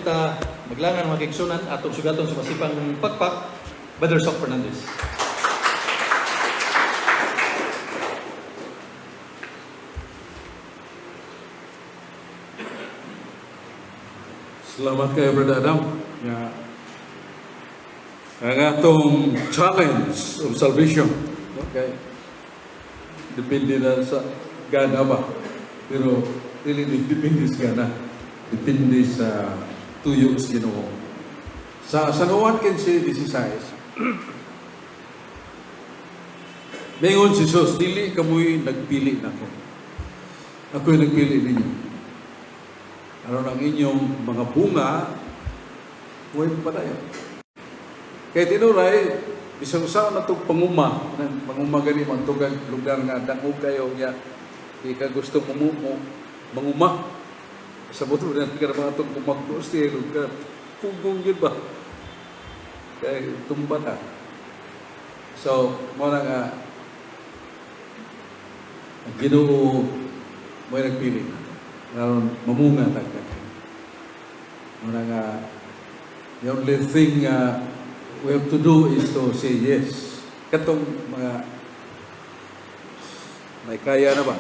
ta maglangan, mga kaigsunan, atong sugaton sa masipang pakpak, Brother Sok Fernandez. Salamat kayo, Brother Adam. Ya. Ang atong challenge of salvation. Okay. Depende na sa gana ba. Pero dili di depende sa gana. Depende sa tuyo sa Ginoo. Sa San Juan 15:16, Mingon si Jesus, "Dili kamoy nagpili nako. Ako'y nagpili ninyo. Aron ang inyong mga bunga, huwag padayon." Kay tinuray, bisag usa na itong panguma, nang panguma gani magtugang lugar nga dangog kayo niya, di ka gusto mo manguma. Sa buto na ka mga itong kumagdos ti lugar, pugong yun ba? Kay tumba ta. So, mo na nga, ang Ginoo mo nagpili na. Aron mamunga tagka. Muna nga, the only thing we have to do is to say yes. Katong mga may kaya na ba?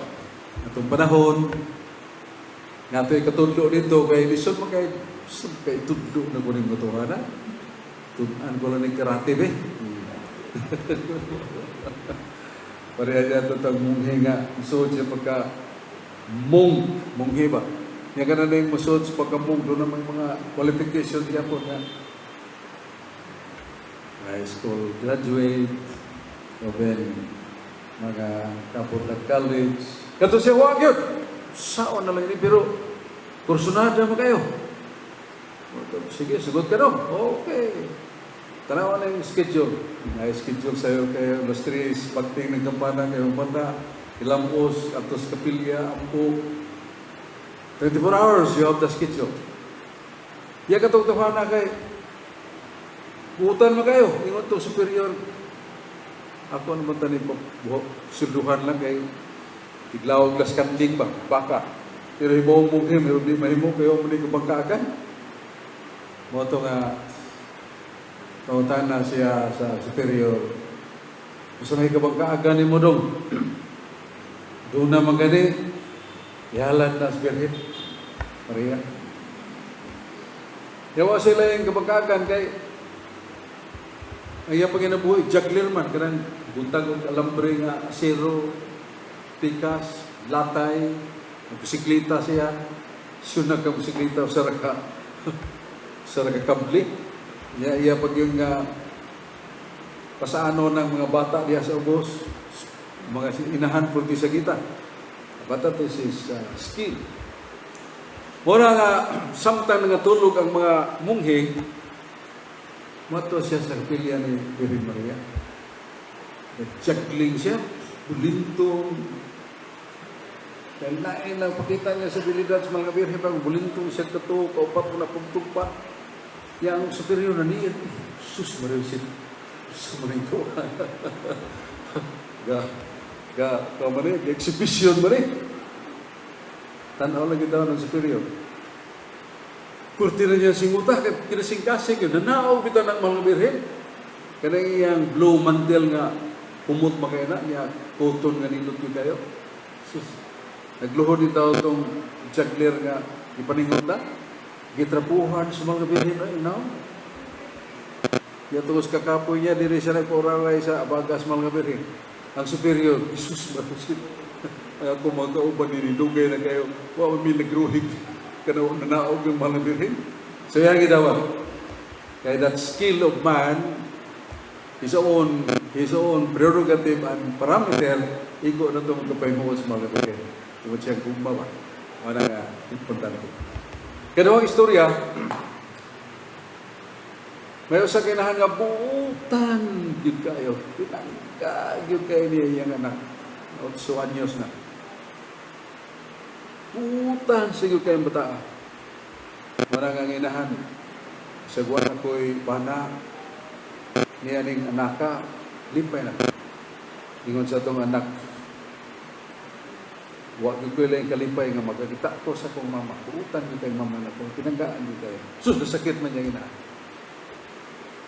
Atong panahon, nga ito'y katudlo dito, kay lisod man kay, kay tudlo na ko ning katuhana. Tunan ko lang ng karate, be. Pareha niya ito tang munghe nga, suod siya pagka mong, munghe ba? Nga ka na yung musuod sa pagka mong, doon naman mga qualification niya po nga high school graduate, o then mga kapot na college. Kato siya, wag yun! Saon na lang ini, pero kursunada mo kayo. Sige, sugot ka no. Okay. Tanawa na yung schedule. May schedule sa'yo kayo, alas 3, pagting ng kampana kayo, banda, ilamos, atos kapilya, ampo. 24 hours, you have the schedule. Ya katong na kay, buutan mo kayo, ingon to superior. Ako naman tani buhok, sulduhan lang kay, tiglawag las kanding ba, baka. Pero hibaw mo kayo, pero di mahimo kayo mo ni kabangkaakan. Mo to nga, pangutan na siya sa superior. Gusto may kabangkaagan ni mo dong. Doon na magani, ihalan na sa Birhen Maria. Yawa sila yung kabangkaagan kay ang iyang paginabuhi, juggler man, kanang buntag og alambre nga asero, pikas, latay, bisikleta siya, sunag ka bisikleta sa raka kable. Iya, iya pag yung pasaano ng mga bata diya sa ubos, mga inahan purti sa kita. But that is his skill. Mura nga, samtang nga tulog ang mga munghe, mato siya sa kapilya ni Birhen Maria. Nag-juggling siya, bulintong. Dahil lain lang pakita niya sa abilidad sa mga birhen, pag bulintong siya kato, kaupat mo na pagtugpa. Yang superior na niya, sus, mariusit. Sus, marito. Ga, ga, ka man eh, exhibition man eh. Tanaw lang kita ng superior. Kurti na niya singuta, kay kinasingkasing yun, nanaog bitaw ng mga birhen. Kanang iyang blue mantle nga humot makaya niya, cotton nga nindot yun kayo. Sus, nagluhod din daw itong juggler nga ipaningot na. Gitrapuhan sa mga birhen ay now. Ya tungos kakapoy niya, diri siya nagpauralay sa abagas mga birhen. Ang superior, Jesus marusit. Ang ako mga kauban ni dugay na kayo, wa mi nagruhig kana nanaog yung mga birhen. So yan gitawa. Kaya that skill of man, his own prerogative and parameter, igo na ito magkapahimuot sa mga birhen. Tungod siyang gugma ba? Wala nga, importante. Kadawang istorya, may usa kinahan nga buutan gyud kayo. Pinangka gyud kayo niya iyang anak. 8 anyos na. Buutan siguro kayong bata. Wala nga inahan. Sa buwan ako'y bana niya ning anaka, limpay na. Ingon sa atong anak. Wa gyud ko laing kalipay nga magkakita ko sa akong mama. Buutan gyud kay mama nako. Pinanggaan gyud kayo. Sus, nasakit man niya ina.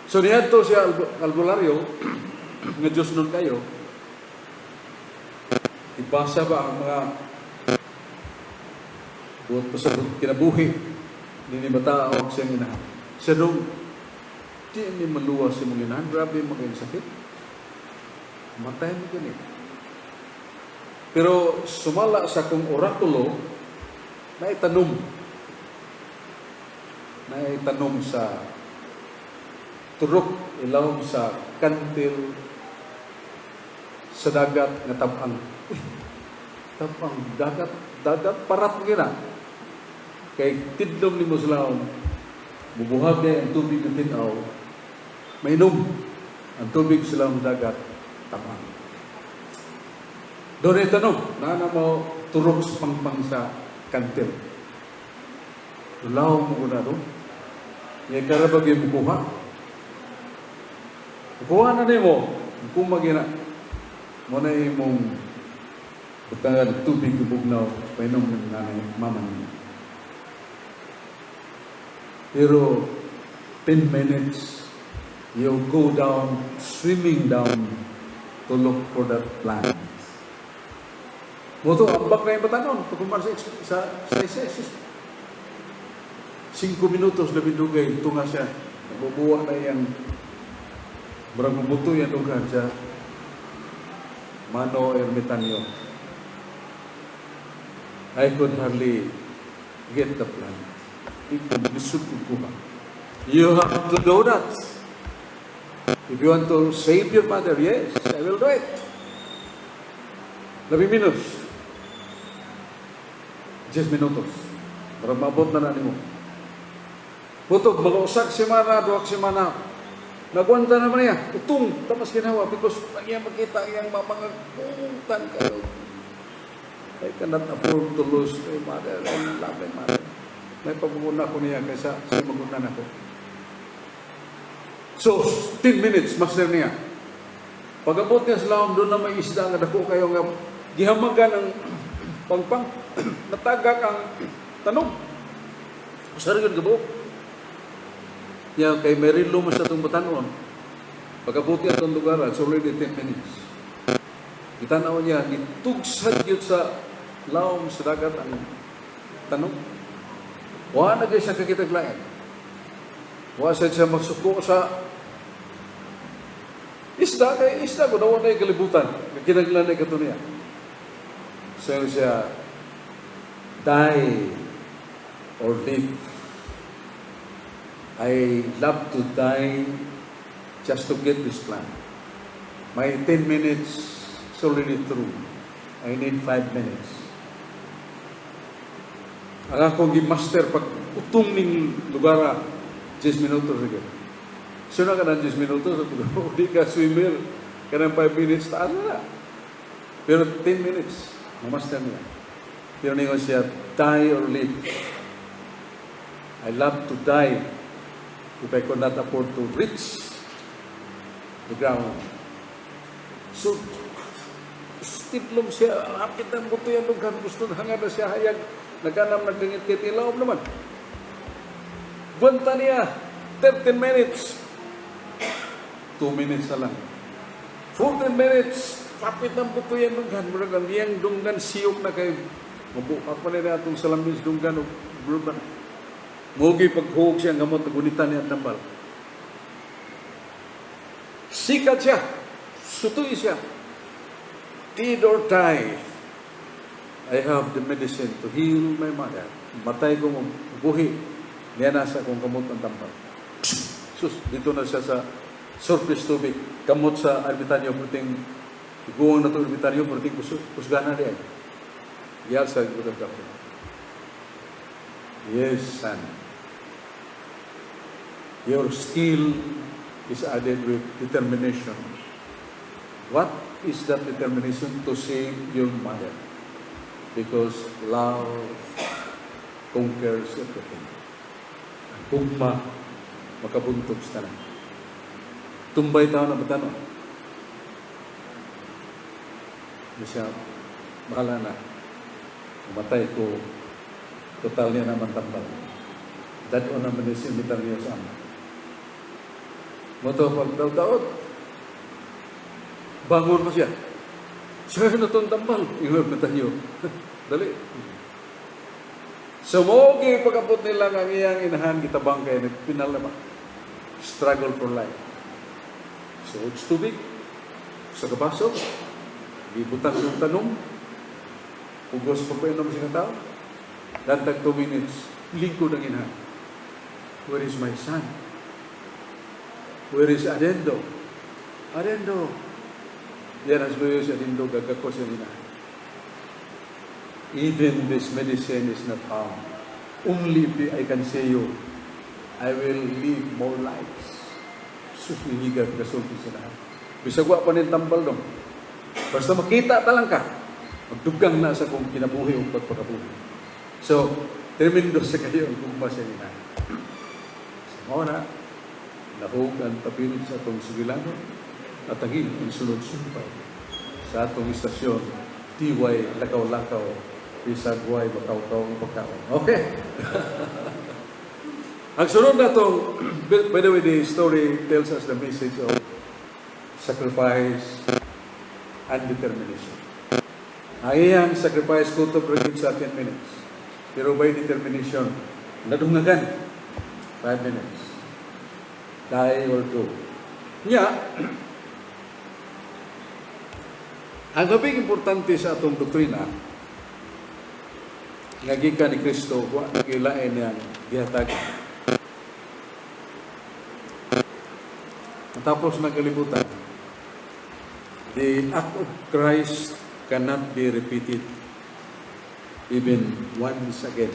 So niadto siya albularyo, nga Diyos nun kayo, ibasa ba ang mga buot pa sa kinabuhi ni bata og siyang inahan. Siya dong, di ni maluwas si mong inahan, grabe mo kayong sakit. Matay mo gani. Pero sumala sa kong orakulo, naitanom. Naitanom sa turok ilawom sa kantil sa dagat nga tabang. Uy, tabang dagat, dagat parat gina. Kay tidlom nimo sa lawom, bubuhag na ang tubig ng tinaw, mainom ang tubig sa lawom sa dagat, tabang. Doon ay tanong, na mo turok sa pangpang sa kantil. Lawom mo ko na doon. Yung karabag yung mukuha. Kuha na nimo, kung magina, mo na imong butangan tubig bugnaw, painom ng nanay, mama niyo. Pero 10 minutes, you go down, swimming down to look for that plant. Mo to, ambak na yung batanon, pag sa 5 minutos na bidugay, tunga siya. Nabubuwa na iyang, murag mabuto yan dughan siya. Mano Ermitanyo. I could hardly get the plant. Lisod ko kuha. You have to do that. If you want to save your mother, yes, I will do it. Labi minus. 10 minutos. Para maabot na na nimo. Butog, mga usak semana, 2 semana. Nagwanta naman niya. Utong, tamas ginawa. Because ang iyang makita, iyang mama nga buutan kayo. I cannot afford to lose my mother. I love my mother. May pagmumuna ko niya kaysa sa magunan ako. So, 10 minutes, master niya. Pag-abot niya sa lawom, doon na may isda nga dako kayo nga gihamagan ang pangpang, natagak ang tanom. Usa ra gyud kabuok. Ya kay Merilo mo sa itong batanon. Pag-abot niya itong lugar, it's already 10 minutes. Gitanaw niya, gitugsad yun sa lawom sa dagat ang tanom. Wa na gyud siya kakitag lain. Wa siya magsuko sa isda kay isda ko daw na kalibutan. Kinaglan na kato niya. So siya, die or live. I love to die just to get this plant. My 10 minutes is already through. I need 5 minutes. Ang akong gi-master pag utong ning lugar, 10 minutos sige. So na ka ng 10 minutos, di ka swimmer, kanang 5 minutes, taas na. Pero 10 minutes, mamaster niya. Pero ningon siya, die or live. I love to die if I could not afford to reach the ground. So, stitlom siya, hapit ng buto yan, lugar, gusto na hangad na siya hayag, nagkanam nagdingit kay tilawom naman. Gwanta niya, 13 minutes. 2 minutes na lang. 14 minutes, kapit ng buto yan dunggan. Murag ang iyang dunggan siyok na kay mabuak pa nila atong salamin sa dunggan o bruban. Mogi paghuog siya ang gamot, gunitan niya ang tambal. Sikat siya, sutoy siya. Dead or die, I have the medicine to heal my mother. Matay ko mo, buhi. Niya nasa akong kamot ang tambal. Sus, dito na siya sa surface tubig. Kamot sa ermitanyo, perting iguang na to ermitanyo, perting kusgana diyan. Giyal sa good doctor. Yes, son. Your skill is added with determination. What is that determination? To save your mother. Because love conquers everything. Ang gugma, makabuntog sa tanan. Tumbay tao na batano. Hindi siya, bahala na. Mamatay ko, total niya naman tambal. Dad-on naman ni si niyo sa ama. Mao to pag daot, bangon pa siya. Siya na itong tambal. Ingon na tayo. Dali. So mo pagkapot nila ang iyang inahan gitabang kay nagpinal na ba? Struggle for life. So, it's tubig. Sa kabaso, gibutang yung tanom, pugos pagpainom sa tao. Dantag 2 minutes, lingkod ang inahan. "Where is my son? Where is Adendo? Adendo!" Yan ang si Adendo, gagakos yung inahan. "Even this medicine is not found. Only if I can see you, I will live more lives." Sus, higa, kasulti sila. Bisag wa pa nin tambal dong. Basta makita ta lang ka, magdugang na sa kong kinabuhi o pagpakabuhi. So, tremendo sa kayo ang gugma sa ina. Sa mao na, nahug ang papel sa atong sugilanon at ang ang sunod sumpay sa atong istasyon, tiway lakaw-lakaw, bisag way makaw-kaw ang pagkaon. Okay. Ang sunod na itong, by the way, the story tells us the message of sacrifice and determination. Ang iyang sacrifice kutob ra gyud sa 10 minutes. Pero by determination, nadungagan 5 minutes. Die or go. Nya, ang labing importante sa atong doktrina, nga gikan ni Kristo, wa nagilain niyang gihatag. Matapos ng kalibutan, the act of Christ cannot be repeated even once again.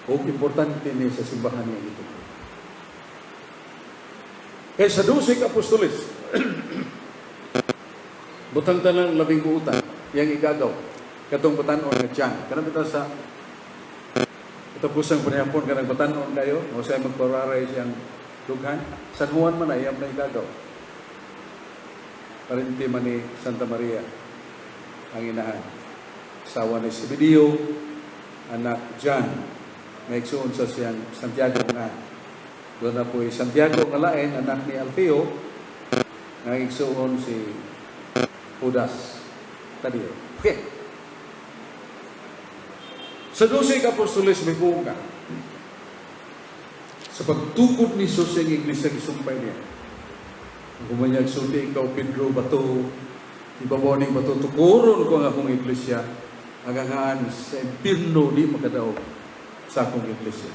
O importante ni sa simbahan niya ito. Kay sa 12 ka apostoles, butang tanang labing buutan, yang igagaw, katong batanon nga tiyan. Kanang bitaw sa katapusang panihapon, kanang batanon kayo, o siya magpararay siyang dughan, San Juan man ay na igagaw. Parente man ni Santa Maria ang inahan. Asawa ni Zebedeo, anak John. May igsuon sa siyang Santiago nga. Doon na po Santiago nga lain, anak ni Alfeo, nga igsuon si Judas Tadeo. Okay. Sa 12 ka apostoles may buong ka. Sa pagtukod ni Jesus ang iglesia, gisumpay niya. Kung manyag sulti ikaw, Pedro, bato, ibabaw ning bato, tukuron ko ang akong iglesia, ang hangaan sa impirno di makadaog sa akong iglesia.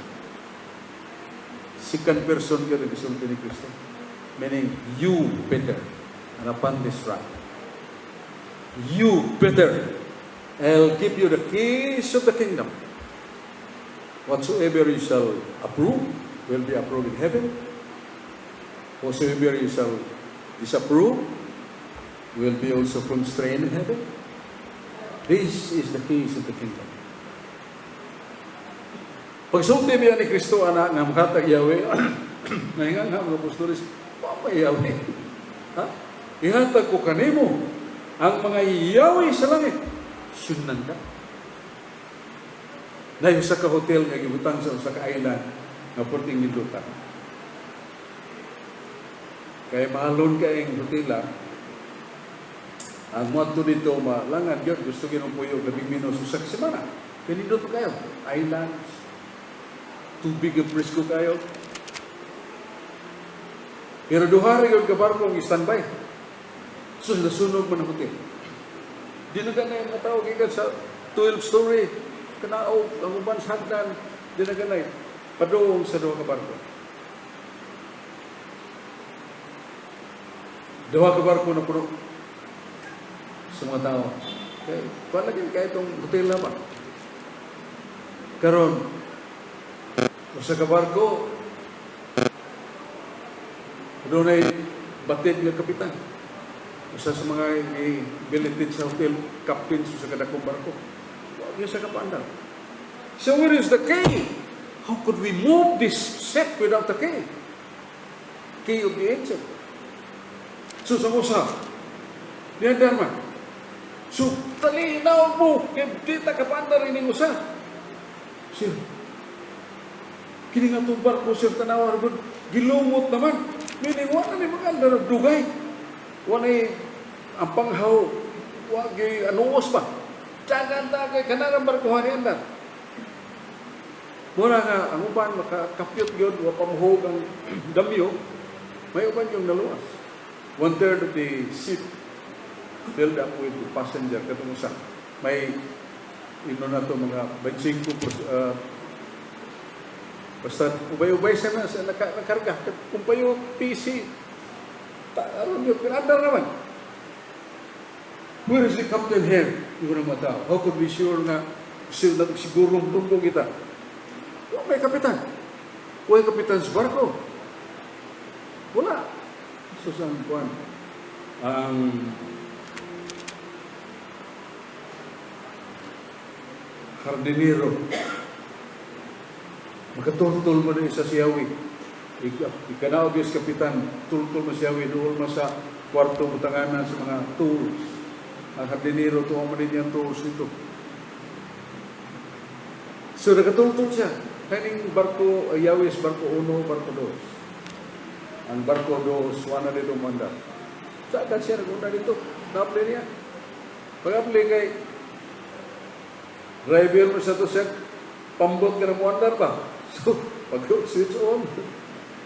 Second person ka rin gisulti ni Kristo. Meaning, you, Peter, and upon this rock. You, Peter, I'll give you the keys of the kingdom. Whatsoever you shall approve will be approved in heaven. Whatsoever you shall disapprove will be also constrained in heaven. This is the keys of the kingdom. Pagsulti biya ni Kristo ana nga makatag yawi, nahinga nga mga apostoles, pa yawi. Ha? Ihatag ko kanimo ang mga yawi sa langit. Sunan ka. Naay usa ka hotel nga gibutang sa usa ka island nga perting nindota. Kay mahalon kay ang hotela, ang moadto dito malangan gyud, gusto gyud puyo labing menos usa ka semana. Kay nindot kayo. Islands, tubig ang presko kayo. Pero duha ra gyud ka barko ang standby. So nasunog man ang hotel. Di na ganay mga tao gikan sa 12 story kanaog ang uban sa hagdan, di na ganay padung sa duha ka barko. Duha ka barko na puno sa mga tao. Kay kuan lagi kay itong hotel na ba. Karon usa ka barko dunay batid nga kapitan. Usa sa mga i-billeted sa hotel, captain sa kadakong barko. Wa gyud sa kapaandar. So where is the key? How could we move this ship without the key? Key of the angel. So sa usa, niandar man. So, Dali, naog mo! Kay di ta kapaandar ining usa. Sir, kini nga itong barko, sir, tanawa gud, gilumot naman. Meaning, wala ni mga andar dugay. Wala ni ang panghaw, wagi anuos ba? Tsagan ta kay kanang barkuhan ni andar. Mura nga, ang uban, makakapyot yun, wa pa muhog ang damyo, may uban yung naluwas. One third of the ship filled up with the passenger, katong usa. May ino na to mga 25 basta ubay-ubay siya na sa nakarga. Kung pa yung PC, ta, alam yun, pero andar naman. Where is the captain here? Yung mga tao. How could we sure nga sigurong tungkong kita? Wala may kapitan. Wala kapitan sa barko. Wala. So sa kuan, ang hardinero, makatultul mo na isa si Yahweh. Ikanaog yung kapitan, tultul mo si Yahweh, doon mo sa kwarto butanganan sa mga tools. Ang hardinero, tuwa mo din yung tools nito. So nakatultul siya. Kaning barko, Yahweh is barko 1, barko 2. Ang barko 2, wala dito manda. Saan siya naguna dito? Na-apply niya. Pag-apply kay driver mo sa to siya, pambot ka na mo andar ba? So, pag switch on,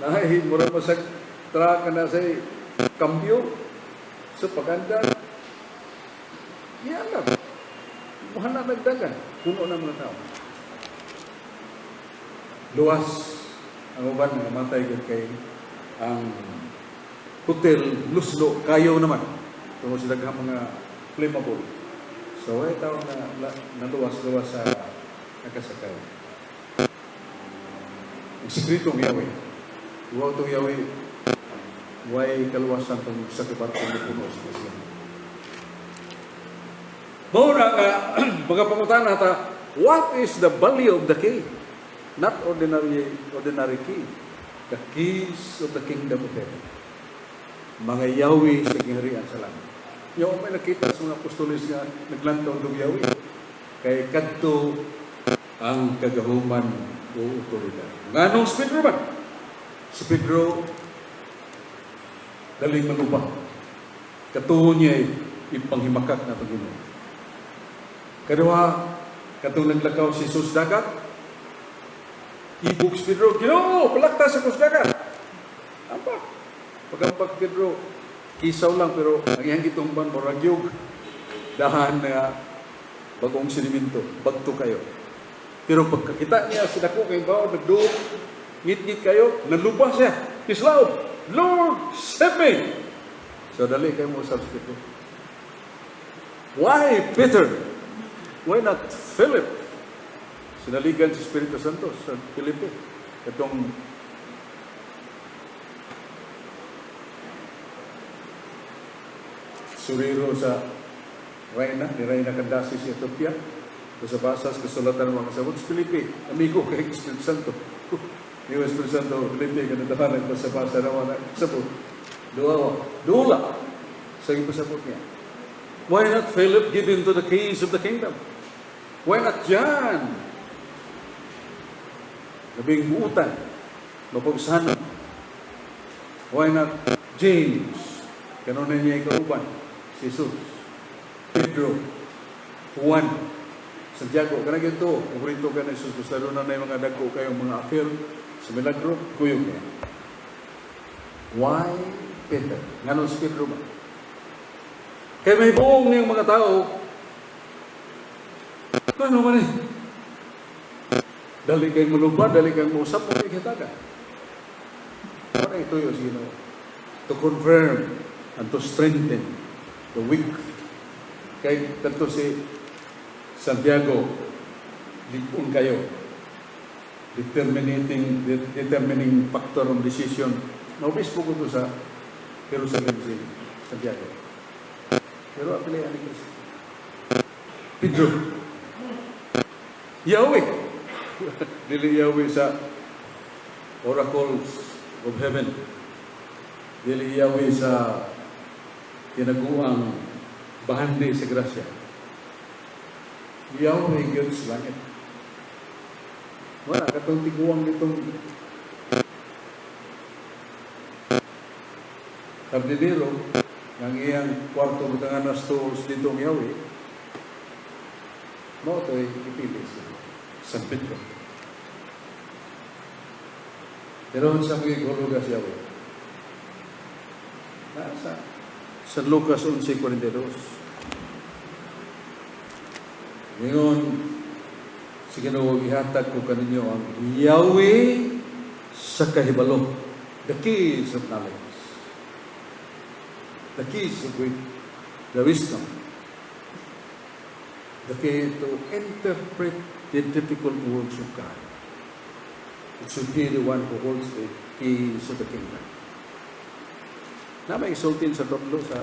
nahi, mura mo sa truck na sa cambio. So, pag-andar, yan lang. Muhan na nagdagan. Puno na mga tao. Luwas ang uban nga matay gyud kay ang hotel luslo kayo naman tungod sa daghang mga flammable. So ay tao na naluwas-luwas sa nakasakay. Ang sikreto ng Yahweh. Iwaw itong Yahweh, way kaluwasan itong sa kabarko na puno sa kasiyan. Mao na nga, mga pangutana ta, what is the value of the key? Not ordinary key. The keys of the kingdom of heaven. Mga Yahweh sa gingharian sa langit. Yung may nakita sa mga apostoles nga naglantaw og Yahweh. Kay kadto ang kagahuman o otoridad. Nganong si Pedro man? Si Pedro daling maluba. Katuo niya ipanghimakak na Panginoon. Kaduha, katong naglakaw si Jesus dagat, ibog si Pedro, "Ginoo, palakta sa kus dagat." Ampak. Pagampak Pedro, kisaw lang pero ang iyang gitumban murag yug dahan na bagong sediminto, bagto kayo. Pero pagkakita niya sa dako kay bawo nagduot, ngit-ngit kayo, naluba siya. Kislaw, "Lord, save me!" So dali kayo mo sa Pedro. Why Peter? Why not Philip? Sinaligan si Espiritu Santo sa Filipe. Itong suriro sa Reyna, ni Reyna Candace sa Ethiopia. Sa basas, kasulatan ng mga kasabot, si Felipe, amigo kay Espiritu Santo. Yung Espiritu Santo, Felipe, kanatahan, nagbasa-basa na mga kasabot. Duwa, dula sa ipasabot niya. Why not Philip give him to the keys of the kingdom? Why not John? Labing buutan, mapagsanon. Why not James? Kanunay niya ikauban, si Jesus. Pedro, Juan, Santiago, kanang ito, paborito ka na Jesus, basta doon na yung mga dagko kayong mga affair sa milagro, kuyog niya. Why Peter? Ngano si Pedro ba? Kaya may buong niyang mga tao, ano man eh? Dali kay muluba, dali kay muusap, o kay kitaga. Para ito yun, Ginoo. To confirm and to strengthen the weak. Kay kanto si Santiago, lig-on kayo. Determining factor of decision. Naubispo ko to sa Jerusalem si Santiago. Pero apili ani Kristo. Pedro. Yahweh. Dili Yahweh sa oracles of heaven. Dili Yahweh sa tinaguang bahandi sa grasya. Yahweh gyud sa langit. Wala katong tiguang nitong kardinero ng iyang kwarto butangan na stores dito ang Yahweh, mao to'y ipili sa San Pedro. Pero sa mga huluga si Yahweh? Nasa San Lucas 11:42. Ngayon, sa Ginoo, ihatag ko kaninyo ang Yahweh sa kahibalo. The keys of knowledge. The keys of the wisdom. The key to interpret the difficult words of God. It should be the one who holds the keys of the kingdom. Na may isultin sa tatlo sa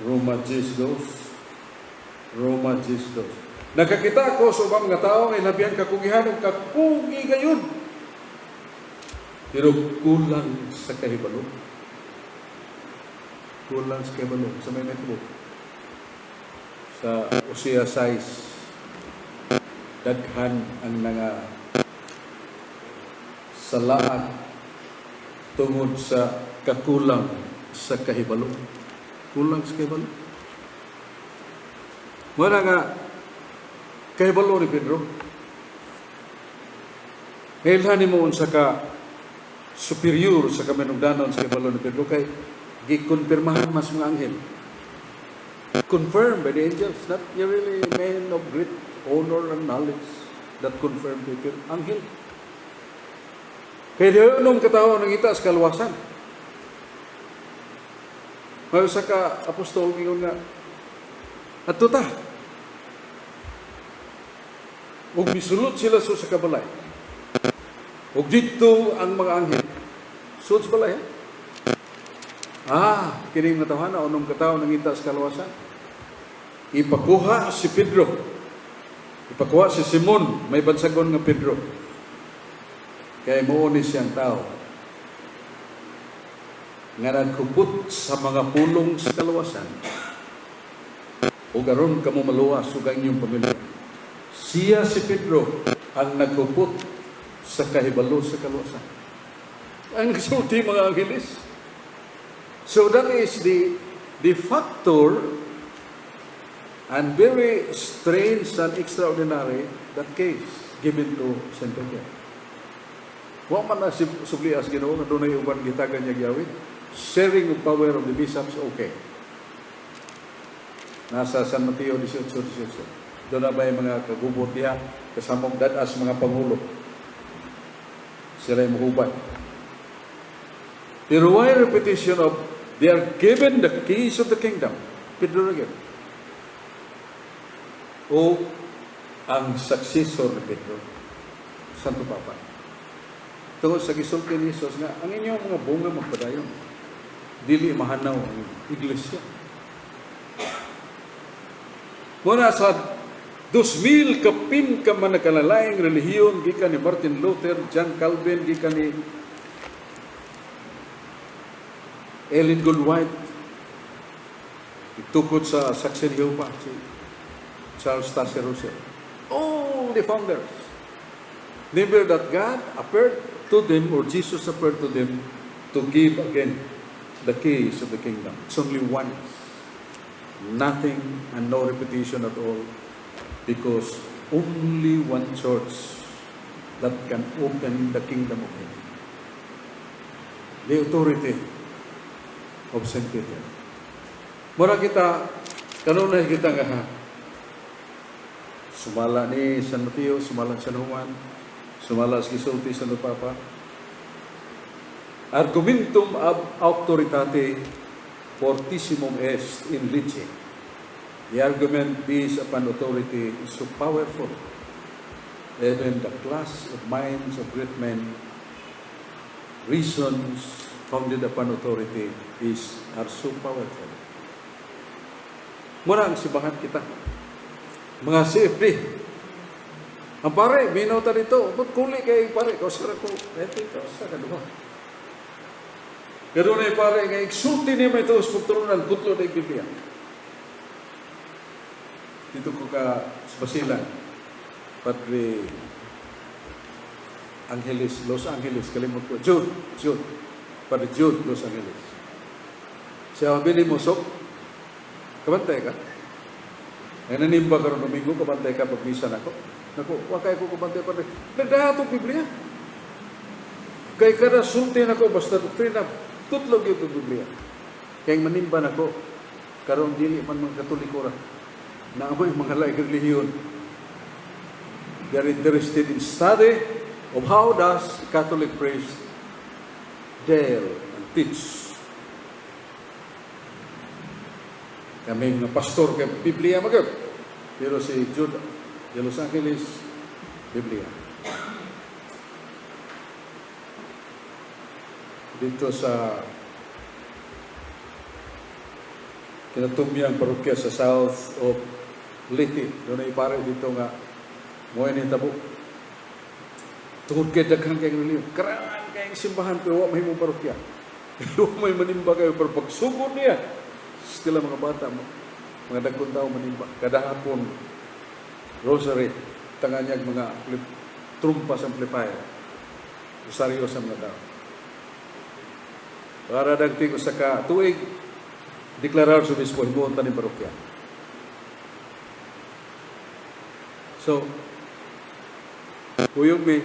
Roma 10:2. Roma 10:2. Nakakita ko sa ubang mga tao nga ilabihan kakugihan ug kakugi gayud. Pero kulang sa kahibalo. Kulang sa kahibalo sa may metro. Sa Osea 6, daghan ang nga salaat tungod sa kakulang sa kahibalo. Kulang sa kahibalo. Wala nga kahibalo ni Pedro. Ngayon mo unsa ka superior sa kamanugdanon sa kahibalo ni Pedro kay gikonfirmahan mas mga anghel. Confirmed by the angels, not really men of great honor and knowledge that confirmed it. Anghel. Kay diha nung katao nangita sa kaluwasan. May usa ka apostol ngingon nga, "Adto ta." Ug misulod sila sa usa ka balay. Ug didto ang mga anghel. Sulod sa balay, ha? Ah, kining mga tawhana, unom katawo nangita sa kaluwasan. Ipakuha si Pedro. Ipakuha si Simon, may bansagon nga Pedro. Kay mao ni siyang tao nga nagkupot sa mga pulong sa kaluwasan ug aron kamo maluwas ug ang inyong pamilya. Siya si Pedro ang nagkupot sa kahibalo sa kaluwasan. Ang nagsulti mga angheles. So that is the factor and very strange and extraordinary that case given to St. Peter. Wa man na si sublias Ginoo nga dunay uban gitagan niya gyawid. Sharing of power of the bishops, okay. Nasa San Mateo 18:18. Doon na ba yung mga kagubot diha kasamong dadas mga pangulo. Sila yung mahubay. Pero why repetition of they are given the keys of the kingdom? Pedro again. O ang successor ni Pedro, Santo Papa. Tungod sa gisulti ni Jesus nga, ang inyong mga bunga magpadayon. Dili mahanaw ang iglesia. Muna sa 2,000 kapin ka man nakalalaing relihiyon gikan ni Martin Luther, John Calvin, gikan ni Ellen Gould White, itukod sa Saksi ni Jehovah, si Charles Taze Russell. All the founders. Remember that God appeared to them, or Jesus appeared to them, to give again the keys of the kingdom. It's only one. Nothing and no repetition at all, because only one church that can open the kingdom of heaven. The authority of St. Peter. Mura kita, kanunay kita nga ha, sumala ni San Mateo, sumala ni San Juan, sumala sa gisulti sa Papa. Argumentum ab auctoritate fortissimum est in lege. The argument based upon authority is so powerful. Even the class of minds of great men, reasons founded upon authority is are so powerful. Muna ang simbahan kita. Mga CFD. Ang pare, minaw ta dito. Ba't kuli kay pare? Kausa ko. Ete, kausa ka duha. Pero na pare, nga igsulti niya may tuos pagturunan, kutlo na Biblia. Dito ko ka sa Basilan, Padre Angeles, Los Angeles, kalimot ko. Jude, Jude. Padre Jude, Los Angeles. Siya mabili mo, sok, kabantay ka. Ay nanimba karon Domingo, kabantay ka pag misa nako. Nako, wa kay ko kabantay, Padre. Nagdahatong Biblia. Kay kada sulti nako basta doktrina, tutlog yung Biblia. Kay manimba nako, karon dili man mga Katoliko ra. Naa may mga laing relihiyon. They are interested in study of how does Catholic priest deal and teach. Kami nga pastor kay Biblia magyud. Pero si Jude de Los Angeles, Biblia. Dito sa kinatumyang parokya sa south of Leyte, doon ay pare dito nga mo ni tabo. Tungod kay daghan kay relihiyon. Karaan kay simbahan pero wa mahimong parokya. Pero may manimba kayo pero pagsugod niya sila mga bata mo, mga dagkong tao manimba. Kada hapon, rosary, tanganyag mga trumpa sa amplifier. Rosaryo sa mga tao. Para dagting usa ka tuig, deklarar sa obispo, himuon ta ni parokya. So, kuyog mi,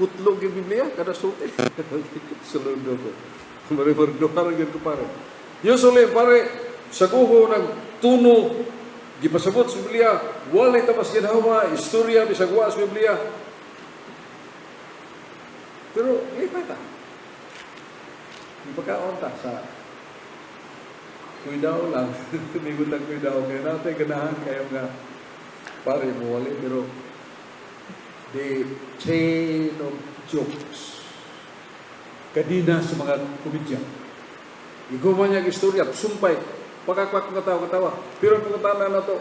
kutlog yung Biblia, kada sulti. Saludo ko. Marimarduha rin ko pare. Usually, pare, sa guho ng tuno, gipasabot sa Biblia, walay tapas ginhawa, istorya, bisag wa sa Biblia. Pero, lipay ta. Ipagkaon ta sa kuidaw lang. Tumigod lang kuidaw. Kaya natin ganahan kayo nga pare mo wali. Pero the chain of jokes. Kadina sa mga komedya. Iguman niya ang istorya, sumpay, pakakwak mga tao katawa. Pero ang mga tao na to,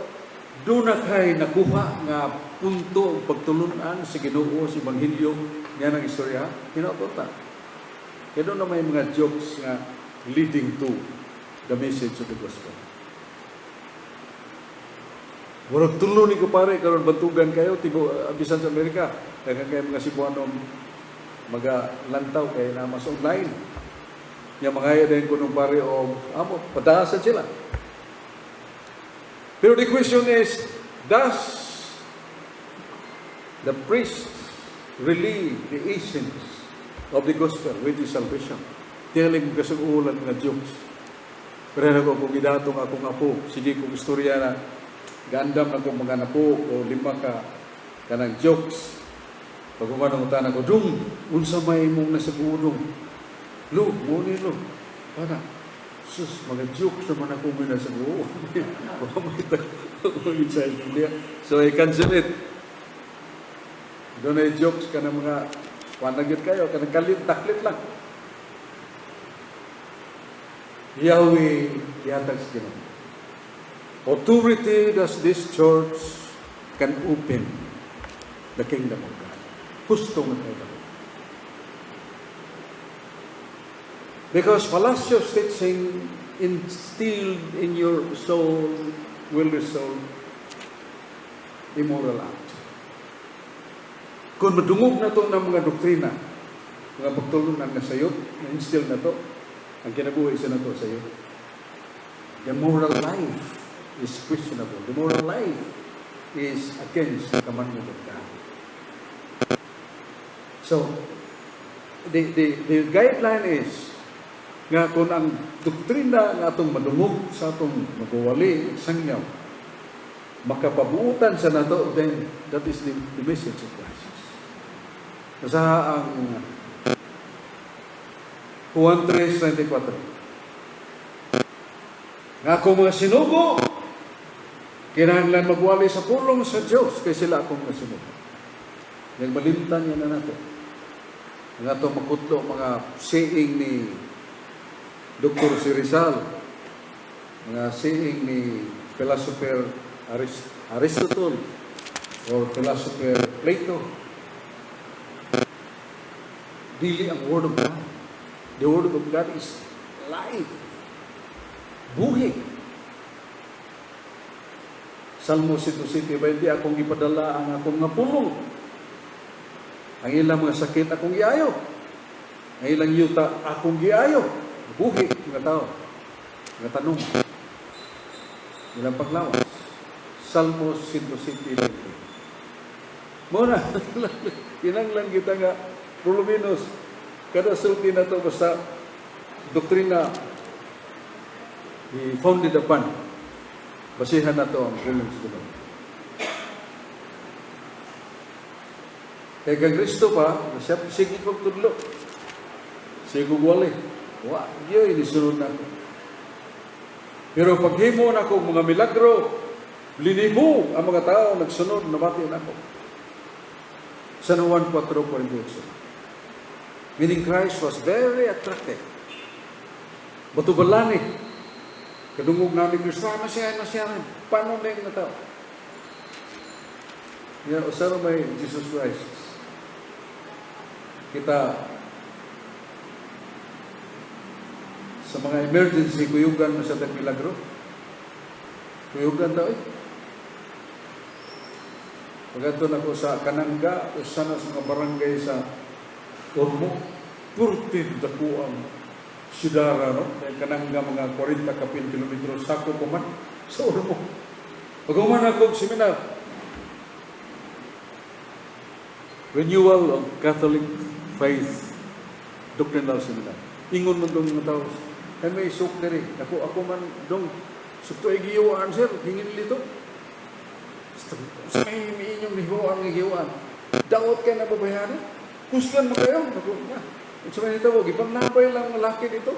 doon na kay nakuha nga punto ang pagtulunan sa Ginoo sa Ebanghelyo niya ng istorya, hinaot ta. Kaya doon na may mga jokes nga leading to the message of the gospel. Murag tulo ni ko pare, karon bantugan kayo, tibo, bisan sa Amerika, daghan kayo mga Cebuano maga lantaw kay na mas online. Nya mangaya din ko nung pare o amo, padasan sila. Pero the question is, does the priest relieve the essence of the gospel, which is salvation? Tingaling kasag-ulan nga jokes. Pero ako kung gidatong akong apo, sige kong istorya na gandam akong mga napo o lima ka kanang jokes. Pag umanong utan ako, "Dong, unsa may imong nasaguudong?" "Lo, mo ni lo." Para, sus, mga jokes naman ako may nasaguo. So I cancel it. Doon ay jokes ka ng mga panagyot kayo, kanang kalit, taklit lang. Yahweh, gihatag sa Ginoo. Authority does this church can open the kingdom of God. Husto nga kayo. Because fallacious teaching instilled in your soul will result immoral act. Kung madungog na ito ng mga doktrina, mga pagtulunan na sayop, na-instill na to, ang kinabuhi sa na to sa'yo. The moral life is questionable. The moral life is against the commandment of God. So, the guideline is, nga kung ang doktrina nga atong madungog sa atong magwawali, sangyaw, makapabuutan sa nato, then that is the message of Christ. Sa ang Juan 3:24. Nga akong mga sinugo, kinahanglan magwali sa pulong sa Diyos, kay sila akong mga sinugo. Yang malimtan niya na nato. Nga itong makutlo mga saying ni Dr. Si Rizal, mga saying ni philosopher Aristotle or philosopher Plato. Dili ang Word of God. The Word of God is life. Buhi. Salmo 107:20, akong gipadala ang akong nga pulong. Ang ilang mga sakit akong giayo. Ang ilang yuta akong giayo. Buhi mga tao. Mga tanong. Ilang paglawas. Salmo 107:20. Mao na, kinanglan kita nga, por lo menos, kada sulti na to basta doktrina i-founded upon. Basihan na to ang pulong sa Ginoo. Kay kang Kristo pa, siya sige kong tudlo. Sige kong wali. Wa, yun, inisunod na ako. Pero paghimo na ako mga milagro, linibo ang mga tao nagsunod, nabati na ako. San Juan 4:48. Meaning Christ was very attractive. Batubalani. Kadungog namin Kristo, ah, masaya, masaya. Paano na yung tao? Yan, usa may Jesus Christ. Kita sa mga emergency, kuyugan mo sa tag milagro. Kuyugan daw eh. Pagkato na ko sa Kanangga, usa na sa mga barangay sa Ormoc, purti dako ang syudara, no? Kaya Kanangga mga 40 kapin kilometro, sako pa man sa Ormoc. Pag-uman ako seminar, Renewal of Catholic Faith Doctrinal Seminar. Ingon man dong mga tao, kay may isok diri. Ako, ako man dong, sukto ay giyuan, sir, hingin lito. Sa may inyong nihuan nga giyuan. Daot kay nababayani. Kusgan mo kayo. Ako, nga. Sa may nito, gipanglabay lang ang laki dito.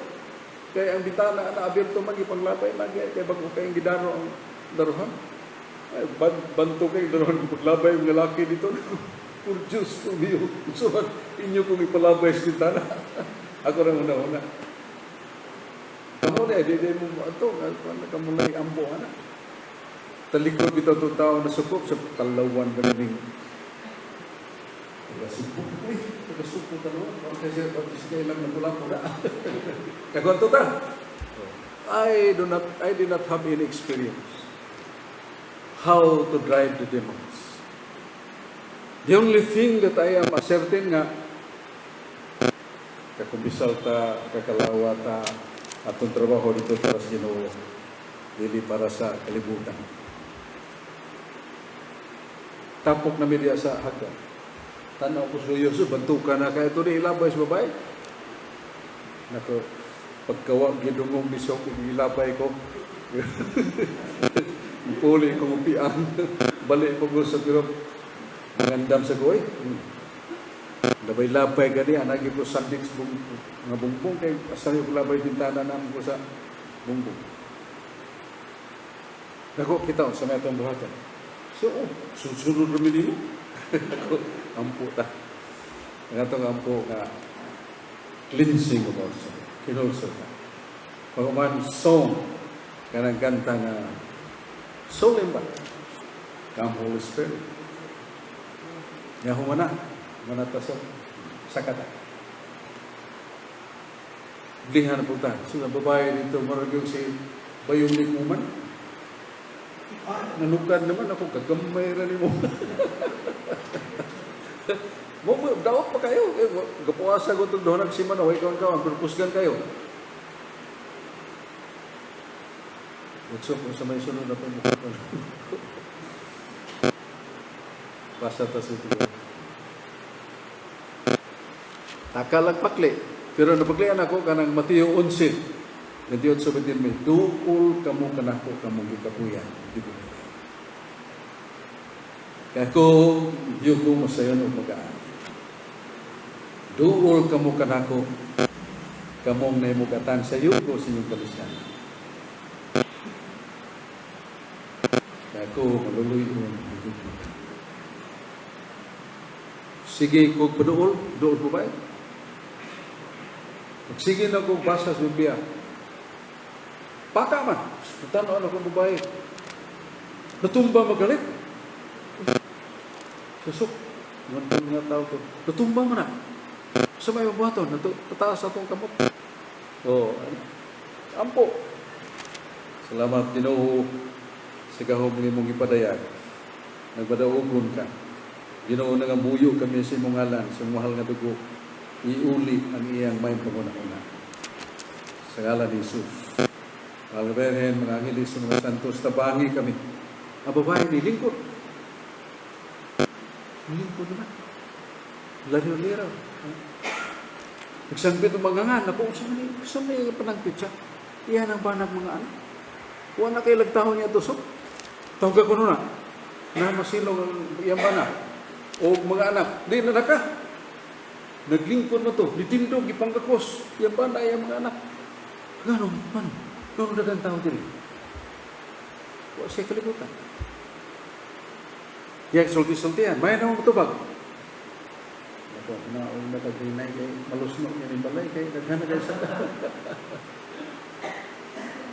Kaya ang bitana na abierto man, gipanglabay lang. Kaya bago kayong gidaro ang daruhan. Ay, banto kay daruhan, gipanglabay ang lalaki dito. Por Diyos, tumiyo. So, inyo kong ipalabay sa bintana. Ako rin una-una. Kamu na, di di mo ato, kamulay ambo, ana. Talikod bitaw itong tao na sukop sa talawan ka ning taga-Subo. Uy, taga-Subo talawan. Parang kasi, parang kasi kailang napula ko na. Kagwanto ta. I did not have any experience how to drive the demons. The only thing that I am ascertain nga, kakumbisal ta, kakalawa ta, atong trabaho dito para sa Ginoo, dili para sa kalibutan. Tapok na media sa hagdan. Tanaw ko sa Yusuf, bantuka na kaya ito ni ilabay sa babae. Nako, pagkawa gidungong bisok, ilabay ko. Puli ko upian. Balik ko gusto, pero magandam sa goy. Labay-labay gani, anagi ko sandix bung, nga bungbong, kay asa yung labay bintana namin ko sa bungbong. Nako, kita sa may atong buhatan. So, oh, susunod rami nimo. Nako, ampo ta. Ang atong ampo nga cleansing of our soul. Kinulsol ta. Pag-uman song, kanang kanta nga soul ba? Come Holy Spirit. Nga humana, humana ta sa sakata. Blihan na po ta. So, ang babae dito, marag yung si Bayong Woman. Ah, nanugad naman ako, kagamay ra nimo. Mo, daot pa kayo. Eh, gapuasa ko itong doon nagsiman, okay kawan kawan, pero kusgan kayo. What's up, sa may sunod na pamukha. Basta ta sa ito. Takalag pakli. Pero napaklian ako kanang Mateo 11, 28, duol kamo kanako kamo gikapuyan. Di ba? Kaya ko, yuko mo sayo og magaan. Duol kamo kanako kamong nahimugatan sa yuko sa inyong kalisyan. Kaya ko, maluluyon. Sige kog paduol, duol po ba? Sige na kog basa sa Biblia. Paka man, tanaw na kong babae. Natumba magalit. Susok, nandun nga tao to. Natumba man na. Sa may mabuhaton, tataas atong kamot. Oh, ampo. Salamat Ginoo Sa gahom nga imong gipadayag, nagpadaugon ka. Ginoo, nangamuyo kami sa imong ngalan, sa imong mahal nga dugo, iuli ang iyang maayong panghuna-huna. Sa ngalan ni Jesus. Mahal nga Birhen, mga angeles, mga santos, tabangi kami. Ang babae ni lingkod. Lingkod naman. Laraw-liraw. Nagsangpit ang mga nga, naku, sa may, panangpit siya. Iyan ang banag mga anak. Wala kay lagtahon niya tusok. Tawag ko na. Na masilong ang iyang bana. O mga anak, di na naka. Naglingkod na to, nitindog, ipangkakos. Iyang bana, iyang mga anak. Gano'n, paano? Gano'n dagang tao diri? Wa siya kalibutan. Kaya sulti-sultihan, may naman matubag. Ako, naong nakagrinay kay malusno niya ni balay kay daghan na kay sa.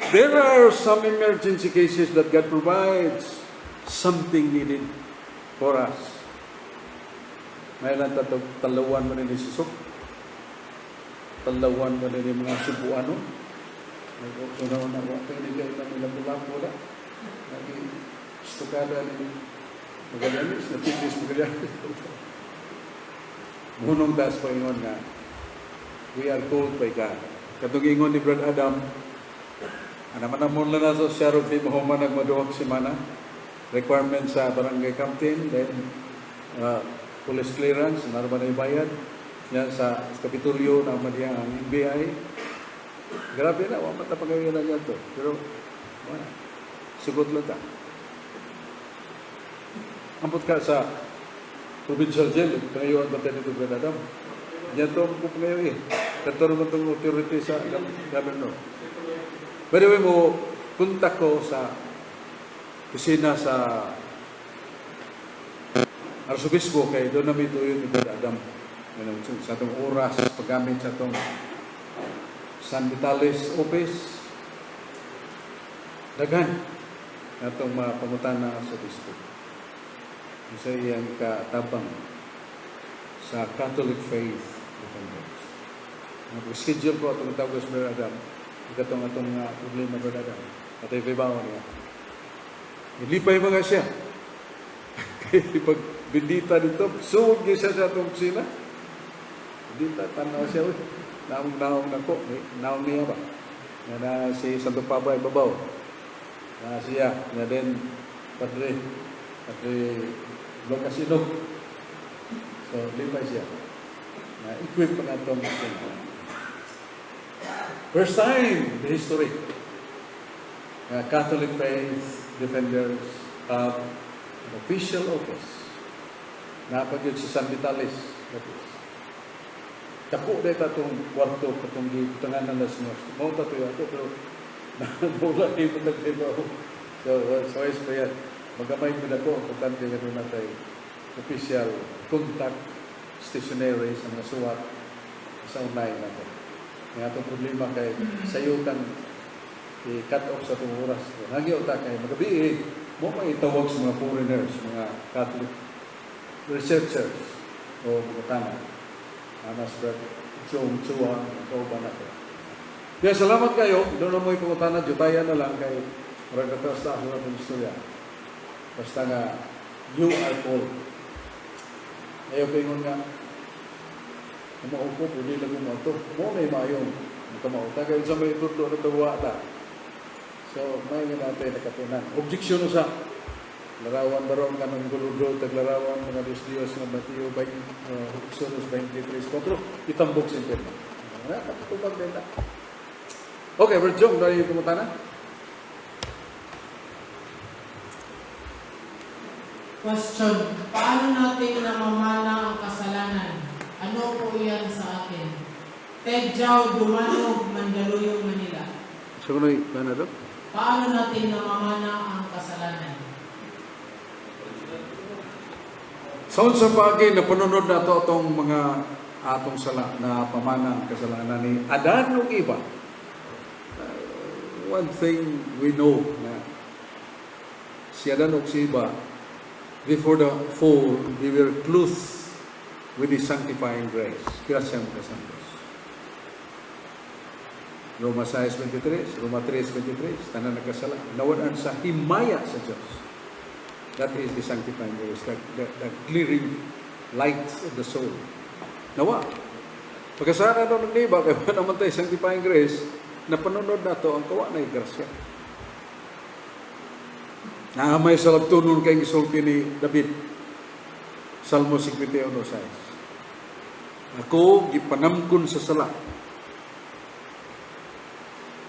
There are some emergency cases that God provides something needed for us. May lang tatog talawan mo ni susok. Talawan mo ni mga Subuano. So na na wa kay ni kay nila bulak wala. Nagi stukada ni Magallanes, natipis Magallanes. Munong tas paingon nga we are called by God. Katong ingon ni Brad Adam, ana man amon lang na sa Sharon P. Mahuman nagmaduhag semana. Requirement sa barangay captain, then police clearance, naroon na ibayad. Yan sa Kapitulyo na diya ang NBI. Grabe na, wa man ta pagawin na to. Pero, wala. Sugot lang ta. Ampot ka sa provincial jail, pangayoan ba tayo nito, Brad Adam? Yan to ang pangayo eh. Kato naman itong authority sa governor. By the way mo, kontak ko sa kusina sa Arsobispo kay doon namin ito yun ni Brad Adam. Ano, sa atong oras, paggamit sa atong San Vitales office, daghan atong mga pangutana sa Arsobispo. Sa iyang katabang sa Catholic Faith Defenders. Nag-schedule ko atong tawag sa Brad Adam. Katong atong problema, Brad Adam. Atay bawon niya. Ilipay mga siya. Kaya pag bindita dito, suwag niya siya sa atong kusina. Bindita, tanaw siya. Uy. Naong-naong na ko. Eh, naong niya ba? Nga na si Santo Papa ay babaw. Na siya. Nga din, Padre Lucas Inog. So, lipay siya. Na equip pa na itong kusina. First time in the history, Catholic Faith Defenders have an official office. Napag yun sa San Vitales office. Dako dahil atong kwarto katong gibutangan na sa mga. Mao ta to ato pero wala ni mo nagtrabaho. So is pa yan. Magamay mo dako, importante nga doon natay official contact stationery sa mga suwat sa online na to. Nga atong problema kay sayo kang i-cut off sa atong oras. Nagyo ta kay magabi eh, mo may itawag sa mga foreigners, mga Catholic researchers o mga tama. Anas Brad Chong Chua, kauban na to. Kaya salamat kayo. Doon na mo ipangutana, jutaya na lang kay murag katas na ako atong istorya. Basta nga, you are called. Ayaw kayo nga, kumaupo, pwede lang mo ito. Mo na maayong makamauta. Kaya sa may tudlo na tawa ta. So, may nga natin nakatunan. Objection sa larawan baron kanang guludo taglarawan mga Diyos Diyos nga Mateo 20, Exodus 23:4 itambok sa impyerno. Wala katubag din na. Okay, Brother Jong, dahil pumunta na. Question, paano natin namamana ang kasalanan? Ano po iyan sa atin? Ted Jao Dumanog, Mandaluyong, Manila. Sa kuno'y, paano daw? Paano natin namamana ang kasalanan? Sa unsa paagi na panunod nato atong mga atong sala na pamana ang kasalanan ni Adan ug Eva. One thing we know na si Adan ug si Eva, before the fall, they were clothed with the sanctifying grace. Gracia mga santos. Roma 6:23, Roma 3:23, tanan nagkasala. Nawad-an sa himaya sa Diyos. That is the sanctifying grace, the clearing lights of the soul. Nawa. Pagkasara daw ng niba, kaya wala naman tayo sanctifying grace, na panunod na to ang kawa na grasya. Naamay sa lagtunon kay gisulti ni David. Salmo 51:6. Ako gipanamkon sa sala.